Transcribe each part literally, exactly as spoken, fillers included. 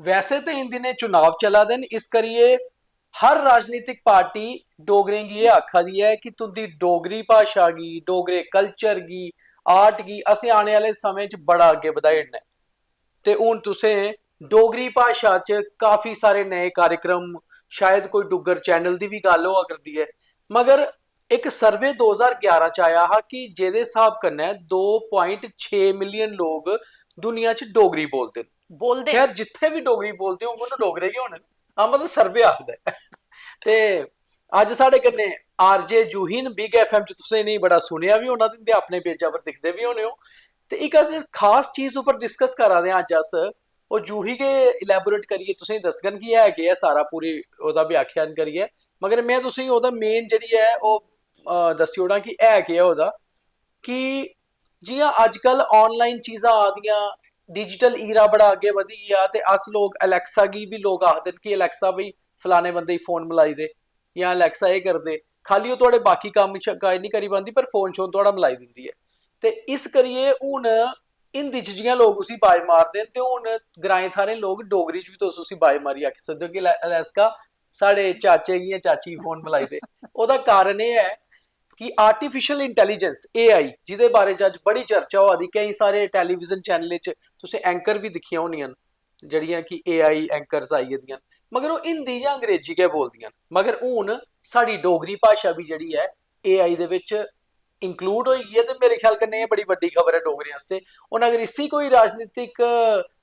वैसे ते इन दिनें चुनाव चला दे न, इस करियै हर राजनीतिक पार्टी डोगरें गी एह् आखा दी ऐ कि तुं'दी डोगरी भाशा गी, डोगरे कल्चर गी, आर्ट गी असें आने आह्ले समें च बड़ा अग्गें बधाई ओड़ना ऐ। ते हून तुसें डोगरी भाशा च काफी सारे नए कार्यक्रम, शायद कोई डुग्गर चैनल दी बी गल्ल होआ करदी ऐ, मगर इक सर्वे दो ज्हार ग्यारह च आया हा कि जेह्दे स्हाब कन्नै दो प्वाइंट छे मिलियन लोक दुनिया च डोगरी बोलदे न। बोलदे खैर, जित्थै बी डोगरी बोलदे होङन, ओह् डोगरे गै होने न। हां, मतलब, सर्वे आखदा ऐ। ते अज्ज साढ़े कन्नै आरजे जूही न, बिग एफएम च तुसें इ'नेंगी बड़ा सुनेआ बी होना ते इं'दे अपने पेजा पर दिखदे बी होने ओ। ते इक अस खास चीज उप्पर डिस्कस करा दे आं अज्ज अस, ओह् जूही गै इलैबोरेट करियै तुसेंगी दसङन कि है केह् ऐ सारा, पूरी ओह्दा व्याख्यान करियै। मगर में तुसेंगी ओह्दा मेन जेह्ड़ी ऐ ओह्, अ, दस्सी ओड़ां कि है केह् ऐ ओह्दा। कि जि'यां अजकल आनलाइन चीजां आ दियां, डिजिटल ईरा बड़ा अग्गें बधी गेआ, ते अस लोक, अलेक्सा गी बी लोक आखदे न कि अलेक्सा, भाई, फलाने बंदे गी फोन मलाई दे, जां अलेक्सा एह् करदे। खाली ओह् थुआढ़े बाकी कम्म श-, काज निं करी पांदी, पर फोन शोन थुआढ़ा मलाई दिंदी ऐ। ते इस करियै हून हिंदी च जि'यां लोक उसी बाज मारदे न, ते हून ग्राएं थाह्रें लोक डोगरी च बी, तुस उसी बाज मारियै आखी सकदे ओ कि "अले-, अलेक्सा, साढ़े चाचे गी जां चाची गी फोन मलाई दे।" ओह्दा कारण एह् ऐ कि आर्टिफिशियल इंटैलीजेंस, एआई, जिदे बारे च अज्ज बड़ी चर्चा होआ दी, केईं सारे टैलीविजन चैनलें च तुसें एंकर बी दिक्खियां होनियां न, जेह्ड़ियां कि एआई एंकर्स आई गेदियां न, मगर ओह् हिंदी जां अंग्रेजी गै बोलदियां न। मगर हून साढ़ी डोगरी भाशा बी जेह्ड़ी ऐ, एआई दे बिच इंक्लूड होई गेई ऐ, ते मेरे ख्याल कन्नै एह् बड़ी बड्डी खबर ऐ डोगरें आस्तै। हून अगर इसी कोई राजनीतिक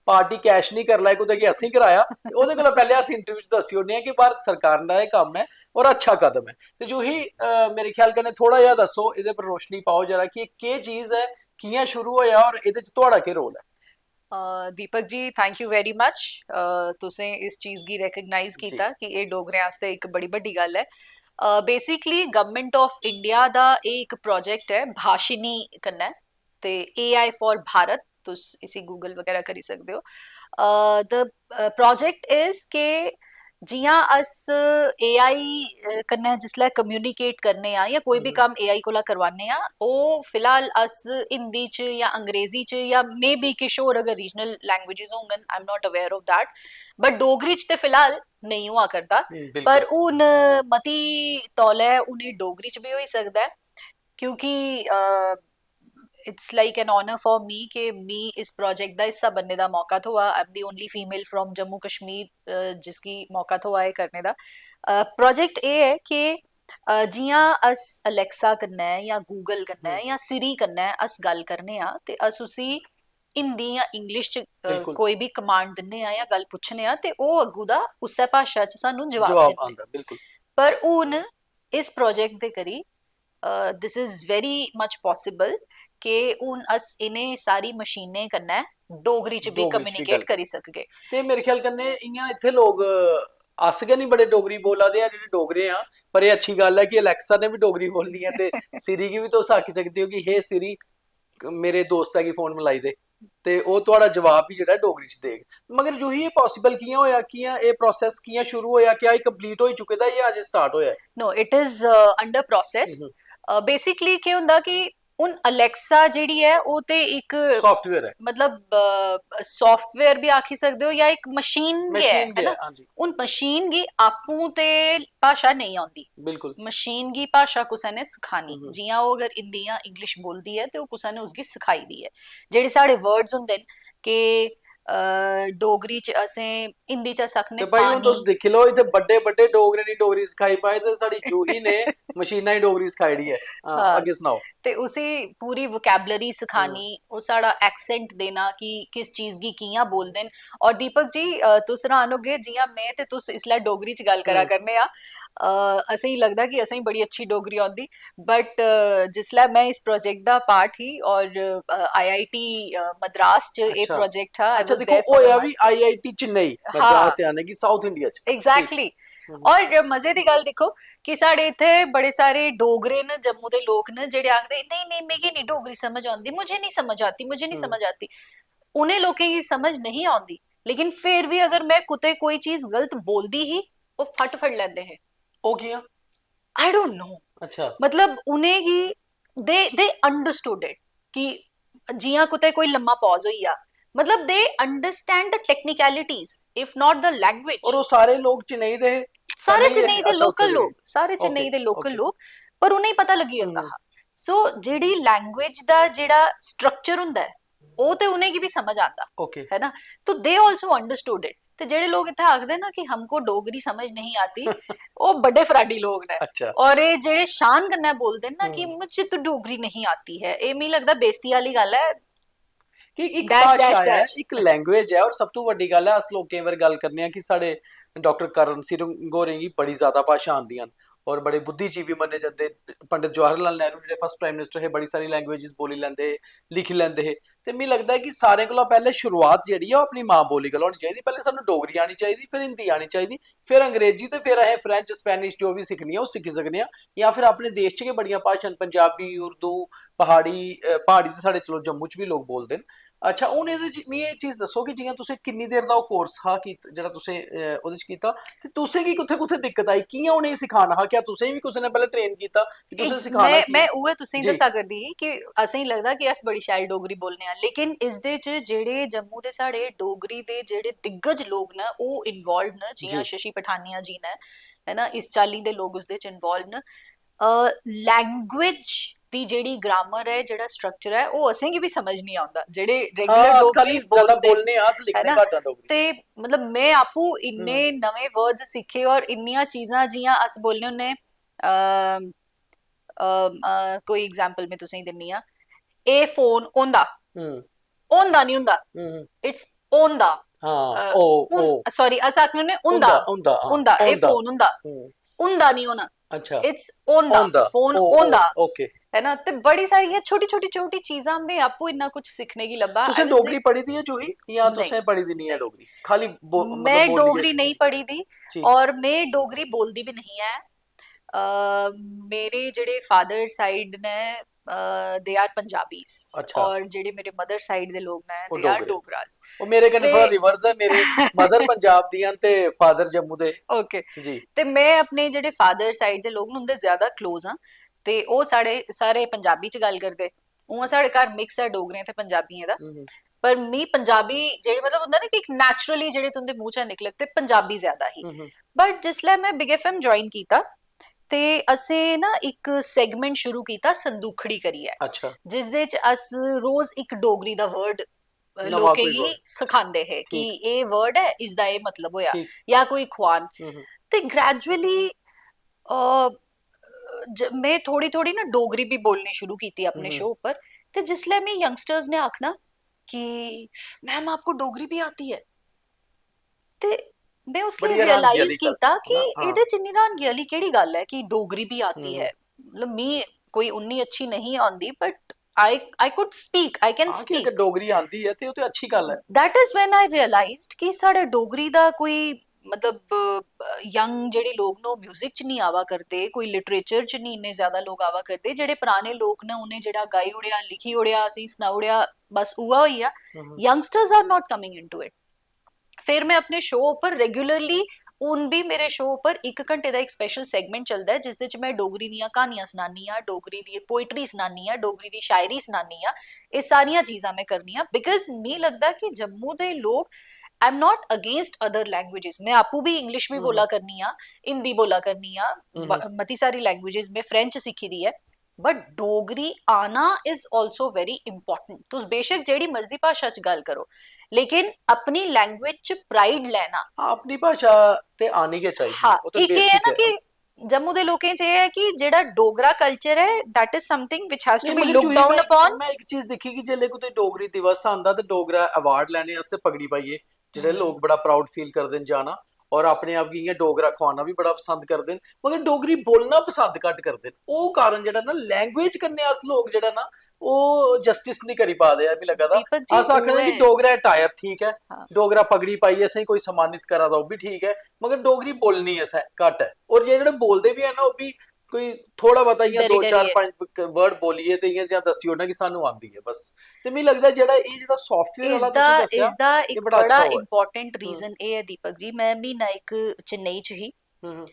पार्टी कैश निं करी लै कुतै कि असें कराया, ते ओह्दे कोला पैह्लें अस इंटरव्यू च दस्सी ओड़ने आं कि भारत सरकार दा एह् कम्म ऐ और अच्छा कदम ऐ। ते जूही, अ, मेरे ख्याल कन्नै थोह्ड़ा जेहा दस्सो, एह्दे पर रोशनी पाओ जरा कि एह् केह् चीज ऐ, कि'यां शुरू होआ और एह्दे च थुआढ़ा केह् रोल ऐ? अ, Deepak ji, thank you very much। अ, तुसें इस चीज गी रिकग्नाइज जी। कीता कि एह् डोगरें आस्तै इक बड़ी बड्डी गल्ल ऐ। बेसिकली गवर्नमेंट ऑफ इंडिया दा एह् इक प्रोजेक्ट ऐ भाशिनी कन्नै, ते एआई फॉर भारत, तुस इसी गूगल बगैरा करी सकदे ओ। द प्रोजेक्ट इज के जि'यां अस एआई कन्नै जिसलै कम्युनिकेट करने आं जां कोई बी हम्म। कम्म एआई कोला करवाने आं, ओह् फिलहाल अस हिंदी च जां अंग्रेजी च जां मे बी किश होर अगर रीजनल लैंग्वेजेस होङन, I am not aware of that, but Dogri च ते फिलहाल नेईं होआ करदा। हम्म, बिल्कुल। पर हून मती तौले हून एह् डोगरी च बी होई सकदा ऐ, क्योंकि it's like an honour for me कि मी इस प्रोजेक्ट दा हिस्सा बनने दा मौका थ्होआ। I am the only female from Jammu Kashmir, अ, जिसगी मौका थ्होआ एह् करने दा। प्रोजेक्ट एह् ऐ कि अ, जि'यां अस अलेक्सा कन्नै जां गूगल कन्नै हम्म। जां सिरी कन्नै अस गल्ल करने आं, ते अस उसी हिंदी जां इंग्लिश च अ, बिल्कुल। कोई बी कमांड दिन्ने आं जां गल्ल पुच्छने आं, ते ओह् अग्गू दा उस्सै भाशा च सानूं जवाब जवाब दिंदे। आंदा, बिल्कुल। पर हून इस प्रोजेक्ट दे करी this is very much possible कि हून अस इ'नें सारी मशीनें कन्नै डोगरी च बी डोगरी च बी कम्युनिकेट गल्ल करी सकगे। ते मेरे ख्याल कन्नै इ'यां इत्थै लोक, अस गै निं बड़े डोगरी बोला दे आ जेह्ड़े डोगरे आं, पर एह् अच्छी गल्ल ऐ कि अलेक्सा ने बी डोगरी बोलनी ऐ, ते सिरी गी बी तुस आखी सकदे ओ कि "हे सिरी, मेरे दोस्तै गी फोन मलाई दे", ते ओह् थुआढ़ा जवाब बी जेह्ड़ा डोगरी च देग। मगर जूही, एह् पॉसिबल कि'यां होएआ, कि'यां एह् प्रोसेस कि'यां शुरू होएआ, क्या एह् कंप्लीट होई चुके दा ऐ जां अजें स्टार्ट होएआ ऐ? No, it is under process। Hmm. Basically केह् होंदा कि हून अलेक्सा जेह्ड़ी ऐ, ओह् ते इक सॉफ्टवेयर ऐ। मतलब सॉफ्टवेयर बी आखी सकदे ओ जां इक मशीन गै ऐ, मशीन है गै ना? ऐ, हां जी। हून मशीन गी आपूं ते भाशा नेईं औंदी। बिल्कुल। मशीन गी भाशा कुसै ने सखानी, हम्म। जि'यां ओह् अगर हिंदी जां इंग्लिश बोलदी ऐ ते ओह् कुसै ने उसगी सखाई दी ऐ। जेह्ड़े साढ़े वर्ड्स होंदे न कि अ, डोगरी च असें, हिंदी च अस आखने ते भाई, हून तुस पानी। दिक्खी लैओ, इत्थै बड्डे बड्डे डोगरे नी डोगरी सखाई पाए, ते साढ़ी जूही ने मशीनां ही डोगरी सखाई ओड़ी ऐ। हां, हां। अग्गें सनाओ। ते उसी पूरी वोकैबुलरी सखानी, ओह् साढ़ा एक्सेंट देना कि किस चीज गी कि'यां बोलदे न। और दीपक जी, अ, तुस हैरान होगे, जि'यां में ते तुस इसलै डोगरी च गल्ल करा हम्म। करने आं, अ, असेंगी लगदा कि असेंगी बड़ी अच्छी डोगरी औंदी, बट जिसलै में इस प्रोजेक्ट दा पार्ट ही और आईआईटी मद्रास च एह् अच्छा। प्रोजेक्ट हा, I अच्छा, was दिक्खो, there for a होया month। बी आईआईटी चेन्नई, हां। मद्रास यानी कि साउथ इंडिया च। एग्जैक्टली। हम्म। और मजे दी गल्ल दिक्खो कि साढ़े इत्थै बड़े सारे डोगरे न, जम्मू दे लोक न, जेह्ड़े आखदे, "नेईं, नेईं, मिगी निं डोगरी समझ औंदी, मुझे नहीं समझ आती, मुझे नहीं हम्म। समझ आती।" उ'नें लोकें गी समझ नहीं औंदी, लेकिन फिर भी अगर में कुतै कोई चीज गलत बोलदी ही, ओह् फट फड़ लैंदे हे। ओह् कि'यां? I don't know। अच्छा। मतलब, उ'नेंगी, they, they understood it कि जि'यां कुतै कोई लम्मा पॉज होई जा, मतलब they understand the technicalities, if not the language. और वो सारे लोग चेन्नई दे हे? सारे चेन्नई दे? चेन्नई दे अच्छा, लोकल उत्थै दे। लोग, सारे चेन्नई ओके, दे लोकल ओके। लोग, पर उ'नेंगी पता लगी जंदा हम्म। हा। सो जेह्ड़ी लैंग्वेज दा जेह्ड़ा स्ट्रक्चर ਹੁੰਦਾ ਹੈ, ਉਹ ਤੇ ਉਹਨੇ ਕੀ ਵੀ ਸਮਝ ਆਂਦਾ ओके। ਹੈ ਨਾ। तो they also understood it। ਤੇ ਜਿਹੜੇ ਲੋਕ ਇੱਥੇ ਆਖਦੇ ਨਾ ਕਿ हमको डोगरी समझ नहीं आती, ਉਹ बड़े ਫਰਾਡੀ ਲੋਕ ਨੇ। अच्छा। ਔਰ ਇਹ ਜਿਹੜੇ ਸ਼ਾਨ ਕन्नै ਬੋਲਦੇ ਨੇ ਨਾ ਕਿ हम्म। मुझे तो डोगरी नहीं आती है, ਇਹ ਮੈਨੂੰ ਲੱਗਦਾ ਬੇਇੱਜ਼ਤੀ ਵਾਲੀ ਗੱਲ ਹੈ। ਕਿ ਇੱਕ Dash, dash, ਭਾਸ਼ਾ ਹੈ, dash। ਇੱਕ ਲੈਂਗੁਏਜ ਹੈ। ਔਰ ਸਭ ਤੋਂ ਵੱਡੀ ਗੱਲ ਹੈ, ਅਸ ਲੋਕ ਕਈ ਵਾਰ ਗੱਲ ਕਰਨੇ ਆ ਕਿ ਸਾਡੇ ਡਾਕਟਰ ਕਰਨ ਸਿਰੰਗੋਰੇ गी बड़ी ज्यादा भाशा आंदियां न और बड़े बुद्धिजीवी मन्ने जंदे। पंडित जवाहर लाल नेहरू जेह्ड़े फर्स्ट प्राइम मिनिस्टर हे, बड़ी सारी लैंगुएजेस बोली लैंदे हे, लिखी लैंदे हे। ते मिगी लगदा ऐ कि सारें कोला पैह्लें शुरुआत जेह्ड़ी ऐ, ओह् अपनी मां बोली कोला होनी चाहिदी। पैह्लें सानूं डोगरी आनी चाहिदी, फिर हिंदी आनी चाहिदी, फिर अंग्रेजी, ते फिर असें फ्रैंच, स्पैनिश जो बी सिक्खनी ऐ, ओह् सिक्खी सकने आं। जां फिर अपने देश च गै बड़ियां भाशां न, पंजाबी, उर्दू, पहाड़ी, अ, पहाड़ी ते साढ़े, चलो, जम्मू च बी लोक बोलदे न। अच्छा, हून एह्दे च मिगी एह् चीज दस्सो कि जि'यां तुसें किन्नी देर दा ओह् कोर्स हा कि जेह्ड़ा तुसें, अ, ओह्दे च कीता, ते तुसें गी कुत्थै कुत्थै दिक्कत आई, कि'यां उ'नेंगी सखाना हा? क्या तुसें बी कुसै ने पैह्लें ट्रेन कीता कि तुसें एक- सखाना मैं कि'यां? मैं उ'ऐ तुसें गी जी। दस्सा करदी ही कि असें गी लगदा कि अस बड़ी शैल डोगरी बोलने आं, लेकिन इसदे च जेह्ड़े जम्मू दे साढ़े डोगरी दे जेह्ड़े दिग्गज लोक न, ओह् इन्वॉल्व न। जि'यां जी। शशि पठानिया जी न, है ना, इस चाल्ली दे लोक उसदे च इन्वॉल्व न। लैंग्वेज दी जेह्ड़ी ग्रामर ऐ, जेह्ड़ा स्ट्रक्चर ऐ, ओह् असें गी बी समझ नहीं आंदा। जेह्ड़े हां, रेगुलर अस डोगरी खाली ज्यादा बोलदे, बोलने आं, अस है लिखने ना? घट्ट आं डोगरी। ते मतलब में आपूं इन्ने नमें वर्ड्स सिक्खे और इन्नियां चीजां जि'यां अस बोलने होन्ने, अम, अम, अ, कोई एग्जांपल में तुसें गी दिन्नी आं। एह् फोन होंदा, हम्म। होंदा नहीं होंदा, हम्म। इट्स होंदा। हां, अ, ओ, हुन- ओ। सॉरी, अस आखने होन्ने होंदा, होंदा, होंदा, हां, होंदा, एह् होंदा। फोन होंदा, हम्म। होंदा नहीं होना, अच्छा। इट्स होंदा, होंदा, फोन ओ, ओ, होंदा, ओके। है ना। ते बड़ी सारियां छोटी छोटी छोटी चीजां में आपूं इन्ना कुछ सिक्खने गी लब्भा। तुसें I was डोगरी like, पढ़ी दी ऐ, जूही, या नहीं। तुसें पढ़ी दी नहीं है डोगरी? खाली बो-, मतलब मैं बोलनी डोगरी ऐ? नहीं पढ़ी दी जी। और मैं डोगरी बोलदी भी नहीं ऐ। अ, मेरे जेह्ड़े फादर साइड ने, अ, they are Punjabis, अच्छा। और जेह्ड़े मेरे मदर साइड दे लोग ने, ओह् they are डोगरे। Dogras। ओह् मेरे कन्नै ते थोह्ड़ा रिवर्स ऐ, मेरे मदर पंजाब दियां न ते फादर जम्मू दे। ओके। जी। ते में अपने जेह्ड़े फादर साइड दे लोग न, उं'दे ज्यादा क्लोज आं। ते ओह् साढ़े सारे पंजाबी च गल्ल करदे। उ'आं साढ़े घर मिक्स ऐ डोगरें ते पंजाबियें दा। हम्म। पर मी पंजाबी जेह्ड़े, मतलब, होंदा ना कि इक नैचुरली जेह्ड़े तुं'दे मूंह चा निकले, ते पंजाबी ज्यादा ही। हम्म। बट जिसलै में बिग एफएम ज्वाइन कीता, ते असें ना इक सैगमेंट शुरू कीता संदूखड़ी करियै, अच्छा। जिसदे च अस रोज इक डोगरी दा वर्ड नमां लोकें कोई गी वर्ड। सखांदे हे कि ठीक। एह् वर्ड ऐ, इसदा एह् मतलब होएआ, ठीक। या कोई खुआन। हम्म। ते ग्रैजुअली में थोड़ी थोड़ी ना डोगरी भी बोलनी शुरू कीती अपने हम्म। शो उप्पर। ते जिसलै में यंगस्टर्स ने आखना कि "मैम, आपको डोगरी भी आती है?" ते में उसलै बड़ी हैरानगी आह्ली रियलाइज गल्ल कीता है कि ना? हां। एह्दे च इन्नी हैरानगी आह्ली केह्ड़ी गल्ल ऐ कि डोगरी भी आती हम्म। है। मतलब, मी कोई उन्नी अच्छी नहीं आंदी, but I I could speak, I can हां, कि speak। अगर डोगरी आंदी ऐ ते ओह् ते अच्छी गल्ल ऐ। That is when I realized कि साढ़े डोगरी दा कोई, मतलब, यंग जेह्ड़े लोक न, ओह् म्यूजिक च निं आवा करदे, कोई लिटरेचर च निं इन्ने ज्यादा लोक आवा करदे। जेह्ड़े पराने लोक न, उ'नें जेह्ड़ा गाई ओड़ेआ, लिखी ओड़ेआ, असेंगी सनाई ओड़ेआ, बस उ'ऐ होई गेआ। हम्म। Youngsters are not coming into it। फिर में अपने शो उप्पर रेगुलरली, हून बी मेरे शो उप्पर इक घंटे दा इक स्पैशल सैगमेंट चलदा ऐ, जिसदे च में डोगरी दियां क्हानियां सनानी आं, डोगरी दी पोइट्री सनानी आं, डोगरी दी शायरी सनानी आं। एह् सारियां चीजां में करनी आं, बिकाज मी लगदा कि जम्मू दे लोक, I am not against other languages। में आपूं बी इंग्लिश बी हम्म। बोला करनी आं, हिंदी बोला करनी आं, हम्म। ब- मती सारी लैंग्वेजेस, में फ्रेंच सिक्खी दी ऐ। बट डोगरी आना is also very important। तुस बेशक जेह्ड़ी मर्जी भाशा च गल्ल करो, लेकिन अपनी लैंग्वेज च प्राइड लैना। हां, अपनी भाशा ते आनी गै चाहिदी। हां, ओह् ते इक एह् ऐ ना बेसिक ऐ। कि जम्मू दे लोकें च एह् ऐ कि जेह्ड़ा डोगरा कल्चर ऐ, that is something which has to नहीं, be मगर looked जूही, down मैं, upon। मैं इक चीज दिक्खी कि जेल्लै कुतै डोगरी दिवस आंदा ते डोगरा अवार्ड लैने आस्तै पगड़ी पाइयै जेह्ड़े हम्म। लोक बड़ा प्राउड फील करदे न जाना, और अपने आप गी इ'यां डोगरा खुआना बी बड़ा पसंद करदे न, मगर डोगरी बोलना पसंद घट्ट करदे न। ओह् कारण जेह्ड़ा ना, लैंग्वेज कन्नै अस लोक जेह्ड़ा ना, ओह् जस्टिस निं करी पा दे यार, मिगी लग्गा दा। दीपक जी, अस आखने कि उ'ऐ डोगरा अटायर ठीक ऐ, हां। डोगरा पगड़ी पाइयै असेंगी कोई सम्मानित करा दा, ओह् बी ठीक ऐ, मगर डोगरी बोलनी असें घट्ट ऐ। और जे जेह्ड़े बोलदे बी हैन ना, ओह् बी कोई थोह्ड़ा मता इ'यां डरी दो चार डरियै। पंज वर्ड बोलियै ते इ'यां जि'यां दस्सी ओड़ना कि सानूं आंदी ऐ बस। ते मिगी लगदा जेह्ड़ा एह् जेह्ड़ा सॉफ्टवेयर आह्ला इसदा तुसें दस्सेआ, इसदा एह् इक बड़ा बड़ा अच्छा होआ। इंपॉर्टेंट हम्म। रीजन एह् ऐ दीपक जी, में म्हीना इक चेन्नई च ही। हम्म, हम्म।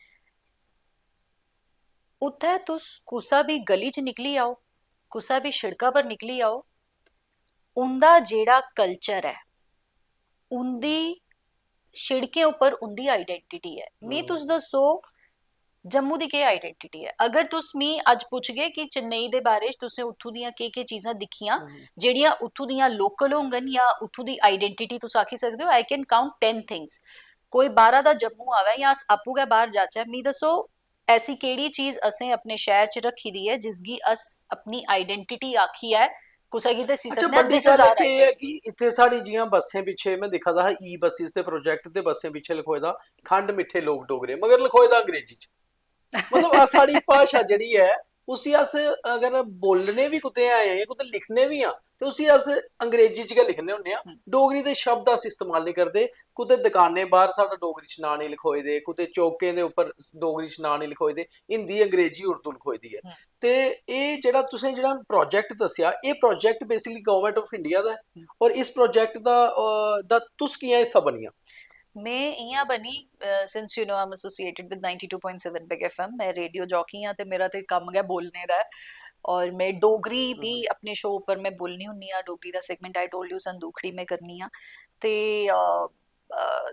उत्थै तुस कुसै बी गली च निकली आओ, कुसै बी शिड़का पर निकली आओ, उं'दा जेह्ड़ा कल्चर ऐ, उं'दी शिड़कें उप्पर उं'दी आइडेंटिटी ऐ। मी तुस दस्सो, जम्मू दी केह् आइडेंटिटी ऐ? अगर तुस मी अज्ज पुच्छगे कि चेन्नई दे बारे च तुसें उत्थूं दियां केह् केह् चीजां दिक्खियां जेह्ड़ियां उत्थूं दियां लोकल होङन जां उत्थूं दी आइडेंटिटी तुस आखी सकदे ओ, I can count ten things। कोई बाह्रा दा जम्मू आवै जां अस आपूं गै बाह्र जाचै, मी दस्सो, ऐसी केह्ड़ी चीज असें अपने शैह्र च रक्खी दी ऐ जिसगी अस अपनी आइडेंटिटी आखियै कुसै गी दस्सी अच्छा, सकने आं? बड्डी This is गल्ल our एह् ऐ कि इत्थै साढ़ी जि'यां बस्सें पिच्छे में दिक्खा दा हा, ई बस्सेस दे प्रोजेक्ट ते बस्सें पिच्छे लखोए दा खंड मिट्ठे लोक डोगरे, मगर लखोए दा अंग्रेजी च। मतलब अस, साढ़ी भाशा जेह्ड़ी ऐ उसी अस अगर बोलने बी कुतै आए आं, कुतै लिखने बी आं, ते उसी अस अंग्रेजी च गै लिखने होन्ने आं। डोगरी दे शब्द अस इस्तेमाल निं करदे। कुतै दकानें बाह्र साढ़ा डोगरी च नांऽ निं लखोए दे, कुतै चौकें दे उप्पर डोगरी च नांऽ निं लखोए दे, हिंदी, अंग्रेजी, उर्दू लखोई दी ऐ। ते एह् जेह्ड़ा तुसें जेह्ड़ा प्रोजेक्ट दस्सेआ, एह् project basically government of India दा ऐ। और इस प्रोजेक्ट दा अ, दा तुस कि'यां हिस्सा बनियां? में इ'यां बनी, since you know I'm associated with ninety two point seven Big F M, में रेडियो जॉकी आं ते मेरा ते कम्म गै बोलने दा ऐ। और में डोगरी बी अपने शो उप्पर में बोलनी होन्नी आं, डोगरी दा सेगमेंट, I told you, संदूखड़ी में करनी आं। ते अ, अ,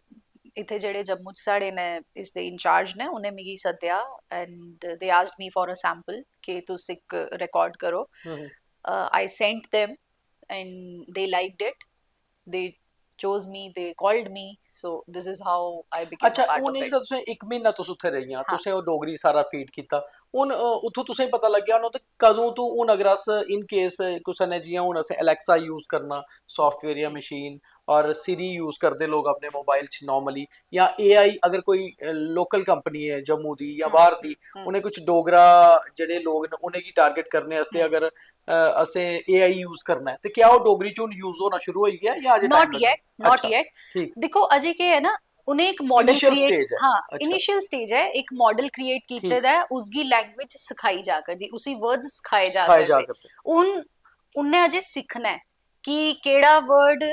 इत्थै जेह्ड़े जम्मू च साढ़े न, इसदे इंचार्ज न, उ'नें मिगी सद्देआ and they asked me for a sample कि तुस इक रिकार्ड करो। I sent them and they liked it, they chose me, they called me, so this is how I became अच्छा, a part हून of एह् it। जेह्ड़ा तुसें इक म्हीना तुस उत्थै रेहियां, तुसें ओह् डोगरी सारा फीड कीता, हून अ, उत्थूं तुसें पता लग्गेआ होना ते कदूं तू, हून अगर अस इन केस कुसै ने, जि'यां हून असें एलेक्सा यूज करना सॉफ्टवेयर जां मशीन, और सिरी यूज करदे लोक अपने मोबाइल च नॉर्मली, जां एआई, अगर कोई लोकल कंपनी ऐ जम्मू दी जां बाहर दी, उ'नें कुछ डोगरा जेह्ड़े लोक न उ'नेंगी टारगेट करने आस्तै अगर अ, असें एआई यूज करना ऐ, ते क्या ओह् डोगरी च हून यूज होना शुरू होई गेआ जां अजें Not टाइम लग्गना? yet, not अच्छा, yet। ठीक। दिक्खो, अजें केह् है ना, उ'नें इक मॉडल Initial क्रिएट stage ऐ। हाँ, अच्छा। इनिशियल स्टेज है, एक मॉडल क्रिएट कीते दा है, उसकी लैंग्वेज सिखाई जा करदी, उसी वर्ड्स सिखाए जा सिखाए जा करदे। करदे। उन उन्नै अजें सिक्खना ऐ कि केह्ड़ा वर्ड,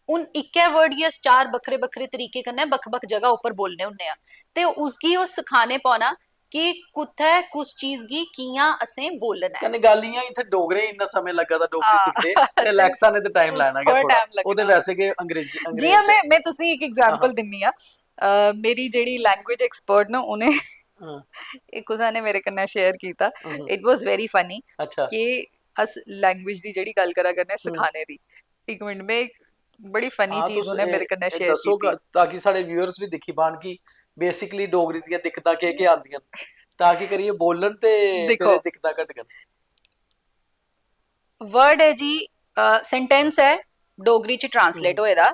हून इक्कै वर्ड गी अस चार बक्खरे बक्खरे तरीके कन्नै बक्ख बक्ख जगह उप्पर बोलने होन्ने आं, ते उसगी ओह् सखाने पौना कि कुत्थै कुस चीज गी कि'यां असें बोलना ऐ। कन्नै गल्ल इ'यां, इत्थै डोगरे गी इन्ना समें लग्गा दा डोगरी हां। सिखदे, ते एलेक्सा ने ते टाइम उस लैना गै थोह्ड़ा थोह्ड़ा। टाइम लग्गना। ओह् ते वैसे गै अंग्रेजी, अंग्रेज जि'यां ऐ। में में तुसें गी इक एग्जांपल हां। दिन्नी आं। अ, मेरी जेह्ड़ी लैंग्वेज एक्सपर्ट न, उ'नें हां। एह् कुसै ने मेरे कन्नै शेयर कीता। हम्म। It was very funny अच्छा। कि अस लैंग्वेज दी जेह्ड़ी गल्ल करा करने आं, हम्म। सखाने दी। इक मिनट, में इक बड़ी फनी हां, चीज तुस उ'नें एह्, मेरे कन्नै एह् शेयर दस्सो कीती। ग-, ताकि साढ़े व्यूअर्स बी दिक्खी पान कि बेसिकली डोगरी दियां दिक्कतां केह् केह् आंदियां न, ताकि करियै बोलन ते फिर दिक्खो। एह् दिक्कतां घटगन। वर्ड ऐ जी, सेंटेंस ऐ, डोगरी च ट्रांसलेट हम्म। होए दा,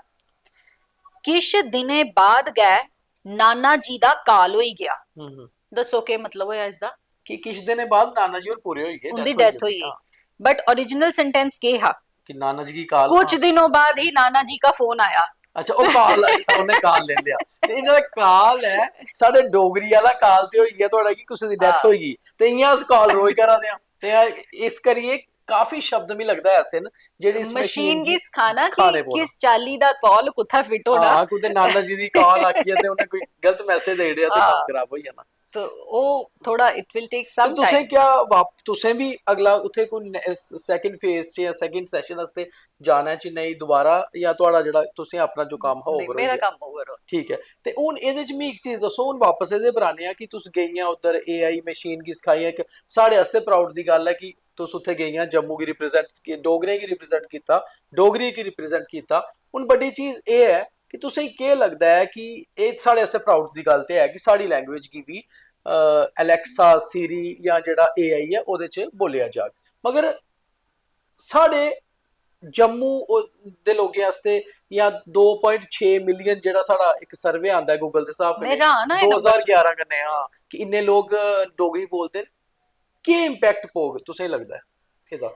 "किश दिनें बाद गै नाना जी दा काल होई गेआ।" हम्म, हम्म। दस्सो, केह् मतलब होएआ इसदा? कि किश दिनें बाद नाना जी होर पूरे होई गे, उं'दी death होई डेथ गेई। होई गेई। हां। बट ओरिजिनल सेंटेंस केह् हा? कि नाना जी की काल। "कुछ दिनों बाद ही नाना जी का फोन आया।" अच्छा, ओह् काल, अच्छा, उ'नें काल लेई लेआ। ते एह् जेह्ड़ा काल ऐ, साढ़े डोगरी आह्ला काल ते होई गेआ थुआढ़ा कि कुसै दी डेथ हां। होई गेई, ते इ'यां अस काल रोज करा दे आं। ते इस करियै काफी शब्द, मिगी लगदा ऐ, ऐसे न जेह्ड़े इस मशीन मशीन गी गी सखाना सखाने कि पौना। किस चाल्ली दा काल कुत्थै फिट होना। हां, कुतै नाना जी दी काल आखियै ते उ'नें कोई गलत मैसेज देई ओड़ेआ ते कम्म हां। खराब होई जाना। तो ओह् थोह्ड़ा, it will take ते some तुसें time। क्या वाप-, तुसें बी अगला उत्थै कोई सेकंड फेज च जां सेकंड सैशन आस्तै जाना ऐ चेन्नई दोबारा, जां थुआढ़ा जेह्ड़ा तुसें अपना जो कम्म हा, नेईं, ओवर मेरा होई गेआ? कम्म ओवर हो। ठीक ऐ। ते हून एह्दे च मी इक चीज दस्सो, हून बापस एह्दे पर आने आं कि तुस गेइयां उद्धर, एआई मशीन गी सखाइयां, इक साढ़े आस्तै प्राउड दी गल्ल ऐ कि तुस उत्थै गेइयां, जम्मू गी रिप्रेजेंट, डोगरें गी रिप्रेजेंट कीता, डोगरी गी रिप्रेजेंट कीता। हून बड्डी चीज एह् ऐ कि तुसें गी केह् लगदा ऐ कि एह् साढ़े आस्तै प्राउड दी गल्ल ते ऐ कि साढ़ी लैंग्वेज गी बी, अ, एलेक्सा, सिरी जां जेह्ड़ा एआई ऐ, ओह्दे च बोलेआ जाग, मगर साढ़े जम्मू ओ-, दे लोकें आस्तै, जां दो पॉइंट छे मिलियन जेह्ड़ा साढ़ा इक सर्वे आंदा ऐ गूगल दे स्हाब में कन्नै, र्हान आं एह् नंबर दो ज्हार ग्यारह कन्नै, हां, कि इन्ने लोक डोगरी बोलदे न, केह् इम्पैक्ट पौग तुसें गी लगदा ऐ एह्दा?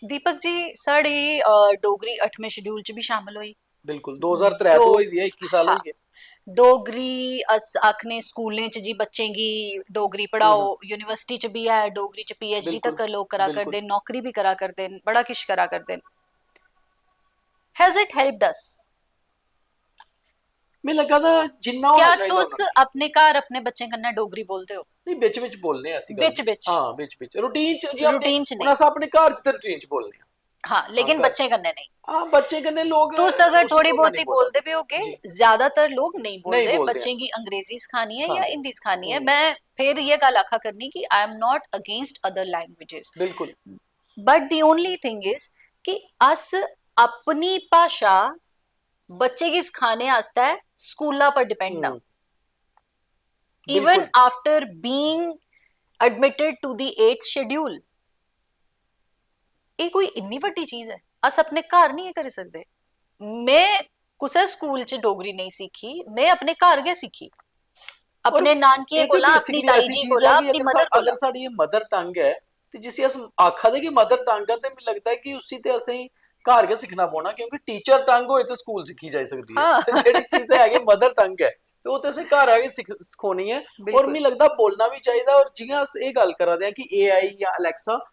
दीपक जी, साढ़ी, अ, डोगरी अठमें शेड्यूल च बी शामिल होई। बिल्कुल, दो ज्हार त्रै तो डो-, होई दी ऐ, इक्की साल होई हां। गे। डोगरी अस आखने स्कूलें च जी बच्चें गी डोगरी पढ़ाओ, हम्म। यूनिवर्सिटी च बी ऐ, डोगरी च पीएचडी बिल्कुल, तक लोक करा बिल्कुल। करदे न, नौकरी बी करा करदे न, बड़ा किश करा करदे न। Has it helped us? मिगी लग्गा दा जिन्ना होना क्या चाहिदा तुस होना। अपने घर अपने बच्चें कन्नै डोगरी बोलदे ओ? नहीं, बिच बिच बोलने आं ऐसी गल्ल बिच नहीं। बिच। हां, बिच बिच। रूटीन च जी अपने, रूटीन च हून नहीं। अस अपने घर च ते रूटीन च बोलने आं। हाँ, लेकिन हाँ, बच्चें कन्नै नहीं। हाँ, बच्चे कन्नै लोग तुस अगर उसी थोड़ी कोला बहुत नहीं ही बोलदे। बोलदे भी होगे, जी। ज्यादातर लोग नहीं बोलदे। बोलदे। बच्चें गी अंग्रेजी सिखानी है हाँ। या हिंदी सिखानी है, हम्म। मैं फिर ये गल्ल आखा करनी कि I am not against other languages, बिल्कुल। but the only thing is कि अस अपनी भाशा बच्चे गी सखाने आस्तै स्कूला पर डिपेंड ना। हम्म। Even बिल्कुल। after being admitted to the eighth schedule, एह् कोई इन्नी बड्डी चीज ऐ? अस अपने घर नहीं एह् करी सकदे? में कुसै स्कूल च डोगरी नेईं सिक्खी, में अपने घर गै सिक्खी, अपने नानकियें एह् ते कोला, basically अपनी ताई ऐसी जी चीज कोला, ऐ कि अपनी अगर मदर सा- कोला। अगर साढ़ी एह् मदर टंग ऐ, ते जिसी अस आखा दे कि मदर टंग ऐ, ते मिगी लगदा ऐ कि उसी ते असें घर गै सिक्खना पौना, क्योंकि टीचर टंग होए ते स्कूल सिक्खी जाई सकदी ऐ। हाँ। ते जेह्ड़ी चीज है कि मदर टंग ऐ, ते ओह् ते असें घर आइयै सिख- सिखोनी ऐ। और बिल्कुल। मिगी लगदा बोलना बी चाहिदा। और जियां अस एह् गल्ल करा दे आं कि एआई जां अलेक्सा,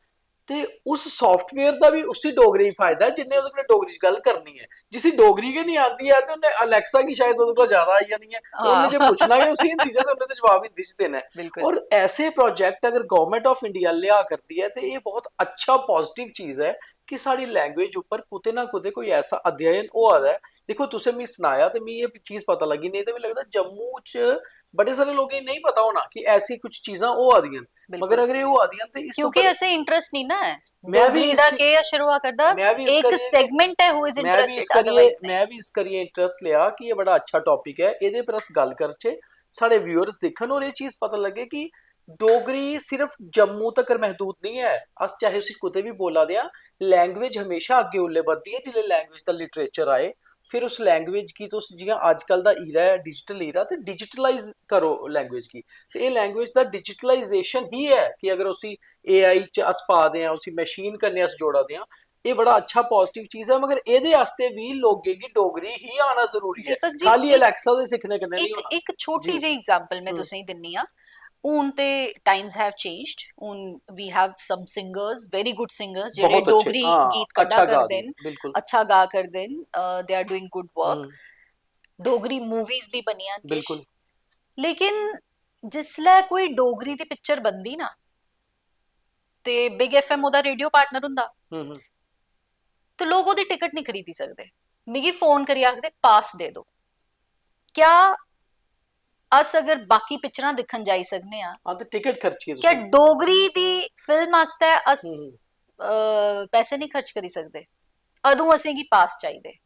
ते उस सॉफ्टवेयर दा बी उसी डोगरी गी फायदा ऐ, जिन्ने ओह्दे कन्नै डोगरी च गल्ल करनी ऐ। जिसी डोगरी गै निं आंदी ऐ, ते उन्नै अलेक्सा गी शायद ओह्दे कोला ज्यादा आई जानी ऐ। हाँ। उन्नै जे पुच्छना गै उसी हिंदी च, ते उन्नै ते जवाब हिंदी च देना ऐ। बिल्कुल। और ऐसे प्रोजेक्ट अगर गवर्नमेंट ऑफ इंडिया लिया करदी ऐ, ते एह् बहुत अच्छा पॉजिटिव चीज ऐ कि साढ़ी लैंग्वेज उप्पर कुतै ना कुतै कोई ऐसा अध्ययन होआ दा ऐ। दिक्खो, तुसें मिगी सनाया ते मिगी एह् चीज पता लग्गी, नेईं ते मिगी लगदा जम्मू च बड़े सारे लोकें गी नेईं पता होना कि ऐसी कुछ चीजां होआ दियां न। बिल्कुल। मगर अगर एह् होआ दियां ते इस क्योंकि उप्पर असें इंटरेस्ट नहीं ना है। मैं भी डोगरी इस दा चीज- केह् शुरू करदा? मैं भी इस एक करियै- सेगमेंट है who is मैं भी इस interested, करियै otherwise नहीं। मैं भी इस करियै इंटरेस्ट लिया कि एह् बड़ा अच्छा टॉपिक ऐ, एह्दे पर अस गल्ल करचै, साढ़े व्यूअर्स दिक्खन और एह् चीज पता लग्गे कि डोगरी सिर्फ जम्मू तकर महदूद नहीं ऐ। अस चाहे उसी कुतै बी बोला दे आं, लैंग्वेज हमेशा अग्गें उल्ले बधदी ऐ जिसलै लैंग्वेज दा लिटरेचर आए। फिर उस लैंग्वेज गी तुस, जियां अजकल दा ईरा ऐ, डिजिटल ईरा, ते डिजिटलाइज करो लैंग्वेज गी। ते एह् लैंग्वेज दा डिजिटलाइजेशन ही ऐ कि अगर उसी एआई च अस पा दे आं, उसी मशीन कन्नै अस जोड़ा दे आं, एह् बड़ा अच्छा पॉजिटिव चीज ऐ। मगर एह्दे आस्तै बी लोकें गी डोगरी ही आना जरूरी ऐ, दीपक जी, खाली इक- अलेक्सा दे सिक्खने कन्नै नहीं एक होना। एक छोटी जी। ਜਿਹੀ ਐਗਜ਼ਾਮਪਲ ਮੈਂ हम्म। तुसें गी दिन्नी ਆ। हून ते times have changed, हून we have some singers, very good singers, ਜਿਹੜੇ बहुत अच्छे, डोगरी हाँ, गीत कड्ढा अच्छा गा करदे दे, न, बिल्कुल। अच्छा गा करदे न, they are doing good work। Hmm. Dogri movies भी बनियां न किश। बिल्कुल। लेकिन जिसलै कोई डोगरी दी पिक्चर बनदी ना, ते बिग एफएम ओह्दा रेडियो पार्टनर होंदा, हम्म, हम्म। ते लोक ओह्दी टिकट नहीं खरीदी सकदे। मिगी फोन करियै आखदे, "पास दे दो।" क्या अस अगर बाकी पिक्चरां दिक्खन जाई सकने आं, हाँ, ते टिकट खर्चिए क्या तुसें। डोगरी दी फिल्म आस्तै अस हम्म। अ, पैसे नहीं खर्च करी सकदे? अदूं असेंगी पास चाहिदे।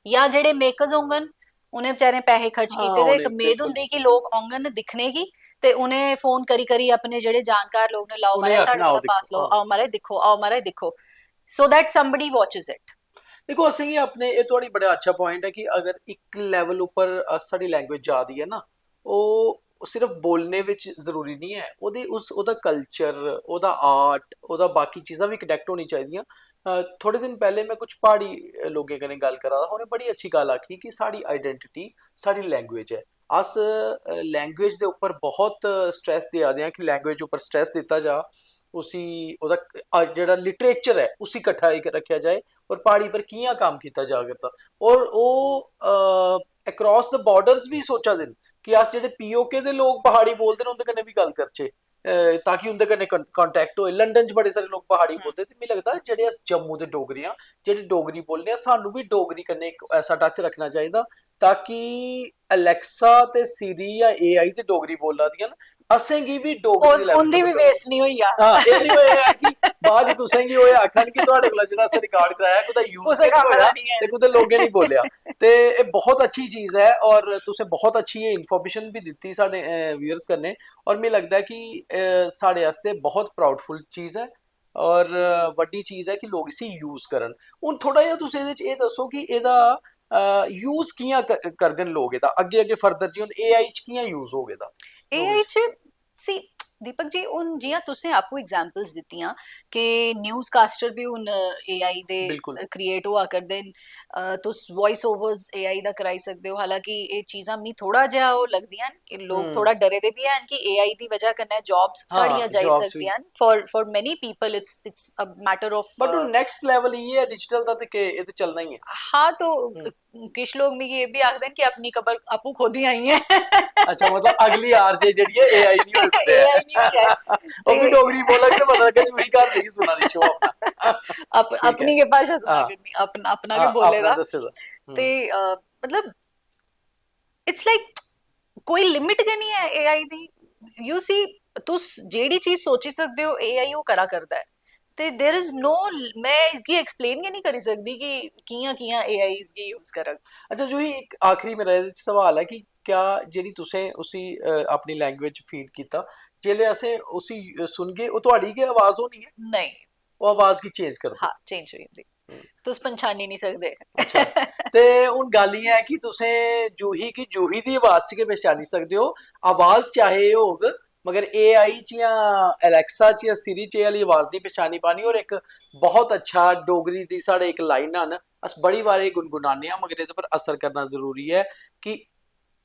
या जेह्ड़े मेकर्स होंगन, उ'नें बेचारें पैसे खर्च हाँ, कीते दे, इक उ'नें मेद बिल्कुल। होंदी कि लोक औंगन दिक्खने गी, ते उ'नें फोन करी करी अपने जेह्ड़े जानकार लोक ने, "लाओ उ'नें महाराज, साढ़े आखना, "आओ कोला पास दिक्खो, लओ, हाँ।" आओ महाराज दिक्खो, आओ महाराज दिक्खो।" So that somebody watches it. देखो, असेंगी अपने, एह् थुआढ़ी बड़ा अच्छा पॉइंट ऐ कि अगर इक लेवल उप्पर अस, साढ़ी लैंग्वेज जा दी ऐ ना, ओह् सिर्फ बोलने बिच जरूरी नहीं ऐ, ओह्दे उस, ओह्दा कल्चर, ओह्दा आर्ट, ओह्दा बाकी चीज़ां बी कनैक्ट होनी चाहिदियां। अ, थोह्ड़े दिन पैह्लें में कुछ प्हाड़ी, अ, लोकें कन्नै गल्ल करा दा हा, उ'नें बड़ी अच्छी गल्ल आखी कि साढ़ी आइडेंटिटी साढ़ी लैंग्वेज ऐ। अस, अ, लैंग्वेज दे उप्पर बहुत स्ट्रेस देआ दे आं कि लैंग्वेज उप्पर स्ट्रेस दित्ता जा, उसी, ओह्दा, अ, जेह्ड़ा लिटरेचर ऐ उसी कट्ठा इक रक्खेआ जाए और प्हाड़ी पर कि'यां कम्म कीता जा करदा। और ओह्, अ, across the borders बी सोचा दे न कि अस जेह्ड़े पीओके दे लोक प्हाड़ी बोलदे न उं'दे कन्नै बी गल्ल करचै, अ, ताकि उं'दे कन्नै कन-, कांटैक्ट होए। लंदन च बड़े सारे लोक प्हाड़ी हम्म। बोलदे, ते मिगी लगदा जेह्ड़े अस जम्मू दे डोगरे आं, जेह्ड़े डोगरी बोलने आं, सानूं बी डोगरी कन्नै इक ऐसा टच रक्खना चाहिदा ताकि अलेक्सा ते सिरी जां एआई ते डोगरी बोला दियां न, असेंगी बी डोगरी ओह्- दे लेवल उं'दी पर बी बोलना। वेस्ट नहीं होई जा। हाँ, एह् नहीं होया कि बाद च तुसेंगी ओह् आखन कि थुआढ़े कोला जेह्ड़ा असें रिकॉर्ड कराया, कुतै यूज कुसै नहीं कम्म होया दा नहीं ऐ। ते कुतै लोकें नहीं बोलेआ। ते एह् बहुत अच्छी चीज ऐ और तुसें बहुत अच्छी एह् इन्फॉर्मेशन भी दित्ती साढ़े, अ, व्यूअर्स कन्नै। और मिगी लगदा कि, अ, साढ़े आस्तै बहुत प्राउडफुल चीज ऐ और, अ, बड्डी चीज ऐ कि लोक इसी यूज करन। हून थोह्ड़ा जेहा तुस एह्दे च एह् दस्सो कि एह्दा, अ, यूज कि'यां क-, करङन लोक एह्दा, अग्गें, अग्गें फर्दर जी हून एआई च कि'यां यूज होग एह्दा? एआई च, सी, दीपक जी, हून जि'यां तुसें आपूं एग्जांपल्स दित्तियां कि न्यूज़कास्टर बी हून एआई दे बिल्कुल। क्रिएट होआ करदे न, अ, तुस वॉइस ओवर्स एआई दा कराई सकदे ओ। हालांकि एह् चीज़ां मी थोह्ड़ा जेहा ओह् लगदियां न कि लोक हम्म। थोह्ड़ा डरे दे बी हैन कि एआई दी वजह कन्नै जॉब्स हाँ, साढ़ियां जाई जॉब्स बी। सकदियां न। For, for many people, it's, it's a matter of, but uh, हून नैक्स्ट लेवल इ'यै ऐ, डिजिटल दा ते के, एह् ते चलना ही ऐ। हाँ, तो हम्म। किश लोग मिगी एह् बी आखदे न कि अपनी कबर आपूं खोदी आई ऐ। अच्छा, मतलब अगली आरजे जेह्ड़ी ऐ एआई निं होई सकदी ऐ। एआई निं होई ऐ। ओह् बी डोगरी बोलग ते पता लग्गै जूही घर नेईं सुना दी शो अपना। अप, अपनी गै भाशा सुना हां। करनी, अपना अपना गै बोले दा। दस्से दा। ते मतलब इट्स लाइक कोई लिमिट गै निं ऐ एआई दी। यू सी, तुस जेह्ड़ी चीज सोची सकदे ओ एआई ओह् करा करदा ऐ। ते देयर इज नो, में इसगी एक्सप्लेन गै निं करी सकदी कि कि'यां कि'यां एआई इसगी यूज करग। अच्छा जूही, इक आखिरी मेरा एह्दे च सवाल ऐ कि क्या जेह्ड़ी तुसें उसी अपनी लैंग्वेज च फीड कीता, जेल्लै असें उसी सुनगे ओह् थुआढ़ी गै आवाज होनी ऐ? नेईं। ओह् आवाज गी चेंज करदा। हां, चेंज होई जंदी। तुस पंछानी निं सकदे। ते हून गल्ल एह् ऐ कि तुसें जूही गी जूही दी आवाज च गै पंछानी सकदे ओ। आवाज चाहे एह् होग, मगर एआई च जां एलेक्सा च जां सिरी च एह् आह्ली आवाज निं पंछानी पानी। और इक बहुत अच्छा डोगरी दी साढ़े इक लाइनां न, अस बड़ी बारी गुनगुनाने आं, मगर एह्दे पर असर करना जरूरी ऐ कि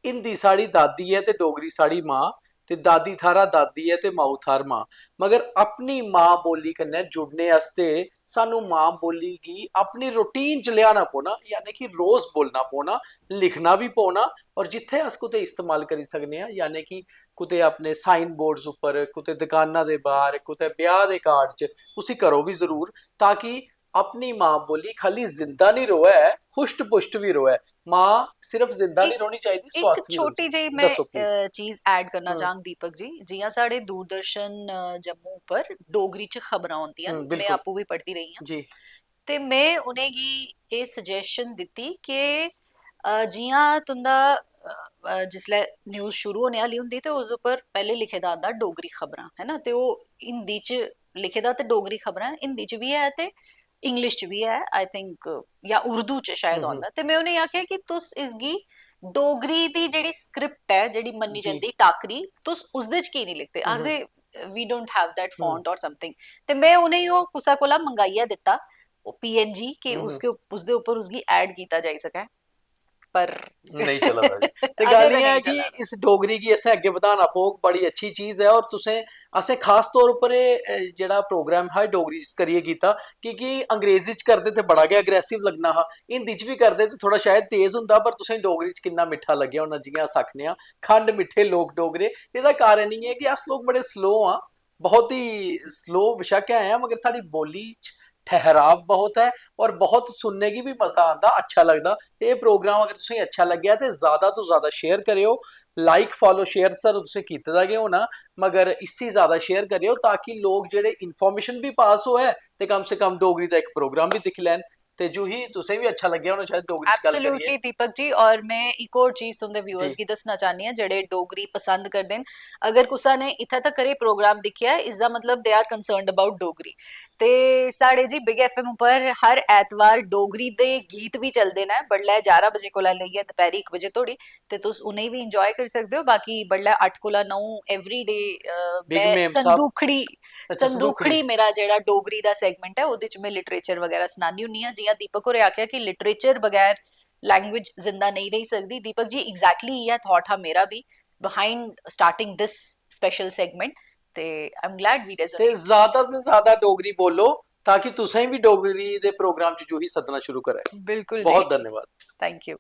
हिंदी साढ़ी दादी ऐ ते डोगरी साढ़ी मां, ते दादी थाह्रा दादी ऐ ते माऊ थाह्र मां। मगर अपनी मां बोली कन्नै जुड़ने आस्तै सानू मां बोली गी अपनी रूटीन च लेआना पौना, यानी कि रोज बोलना पौना, लिखना बी पौना। और जित्थै अस कुतै इस्तेमाल करी सकने आं, यानी कि कुतै अपने साइन बोर्ड्स उप्पर, कुतै दकाना दे बाहर, कुतै ब्याह दे कार्ड च उसी करो बी जरूर, ताकि अपनी मां बोली खाली जिंदा निं र'वै, हुष्ट पुष्ट बी र'वै। मां सिर्फ जिंदा निं रौह्नी चाहिदी, इक स्वास्थ बी रौह्नी छोटी चाहिदी। जेही में दस्सो please। अ, चीज ऐड करना चाहंग दीपक जी, जि'यां साढ़े दूरदर्शन अ, जम्मू उप्पर डोगरी च खबरां औंदियां न, हम्म, में बिल्कुल। आपूं बी पढ़दी रेही आं। जी। ते में उ'नेंगी एह् सजेशन दित्ती कि अ, जि'यां तुं'दा अ, अ, जिसलै न्यूज शुरू होने आह्ली होंदी ते उसदे उप्पर पैह्लें लिखे दा आंदा डोगरी खबरां, है ना, ते ओह् हिंदी च लिखे दा ते डोगरी खबरां हिंदी च बी ऐ ते इंग्लिश च बी ऐ, आई थिंक, या उर्दू च शायद हम्म, आंदा। ते में उ'नेंगी आखेआ कि तुस इसगी डोगरी दी जेह्ड़ी स्क्रिप्ट ऐ, जेह्ड़ी मन्नी जी। जंदी टाकरी, तुस उसदे च की निं लिखदे? हम्म। आखदे, "We don't have that hmm. font or something।" ते में उ'नेंगी ओह् कुसै कोला मंगाइयै दित्ता, ओह् पीएनजी, कि हम्म। उसके उप-, उसदे उप्पर उसगी ऐड कीता जाई सकै, पर नेईं चला दा जी। ते अजें गल्ल ते एह् ऐ नेईं कि चला दा। इस डोगरी गी असें अग्गें बधाना पौग, बड़ी अच्छी चीज ऐ। और तुसें, असें खास तौर उप्पर एह्, एह् जेह्ड़ा प्रोग्राम हा, एह् डोगरी च करियै कीता, की कि अंग्रेजी च करदे ते बड़ा गै अग्रेसिव लग्गना हा, हिंदी च बी करदे ते थोह्ड़ा शायद तेज होंदा, पर तुसें डोगरी च किन्ना मिट्ठा लग्गेआ होना, जि'यां अस आखने आं, "खंड मिट्ठे लोक डोगरे।" एह्दा कारण इ'यै ऐ कि अस लोक बड़े स्लो आं, बहुत ही स्लो बेशक ऐ आं, मगर साढ़ी बोली च ठहराव बहुत ऐ और बहुत सुनने गी बी मजा आंदा, अच्छा लगदा। ते एह् प्रोग्राम अगर तुसेंगी अच्छा लग्गेआ ते ज्यादा तो ज्यादा शेयर करेओ, लाइक, फॉलो, शेयर सर तुसें कीते दा गै होना, मगर इसी ज्यादा शेयर करेओ ताकि लोक जेह्ड़े इन्फॉर्मेशन बी पास होऐ ते कम से कम डोगरी दा इक प्रोग्राम बी दिक्खी लैन। ते जूही, तुसें बी अच्छा लग्गेआ होना शायद डोगरी च गल्ल करियै। एब्सोल्युटली दीपक जी, और में इक होर चीज तुं'दे व्यूअर्स जी। गी दस्सना चाह्न्नी आं, जेह्ड़े डोगरी पसंद करदे न। अगर कुसै ने इत्थै तक एह् प्रोग्राम दिक्खेआ ऐ, इसदा मतलब they are concerned about Dogri. ते साढ़े जी बिग एफएम उप्पर हर ऐतवार डोगरी दे गीत बी चलदे न, बडलै ग्यारह बजे कोला लेइयै दपैह्री इक बजे धोड़ी, ते तुस उ'नेंगी बी इंजॉय करी सकदे ओ। बाकी बडलै अट्ठ कोला नौ एवरी डे बिग में मेम साहब। संदूखड़ी, अच्छा, संदूखड़ी। संदूखड़ी मेरा जेह्ड़ा डोगरी दा सैगमेंट ऐ, ओह्दे च में लिटरेचर बगैरा सनान्नी होन्नी आं। जि'यां दीपक होरें आखेआ कि लिटरेचर बगैर लैंग्वेज जिंदा नेईं रेही सकदी। दीपक जी, एग्जैक्टली इ'यै थॉट हा मेरा बी behind starting this special segment। ते आई एम ग्लैड वी ते रेजोनेट। ज्यादा से ज्यादा डोगरी बोलो ताकि तुसें बी डोगरी दे प्रोग्राम च जूही सद्दना शुरू करै। बिल्कुल जी। बहुत धन्यवाद। Thank U.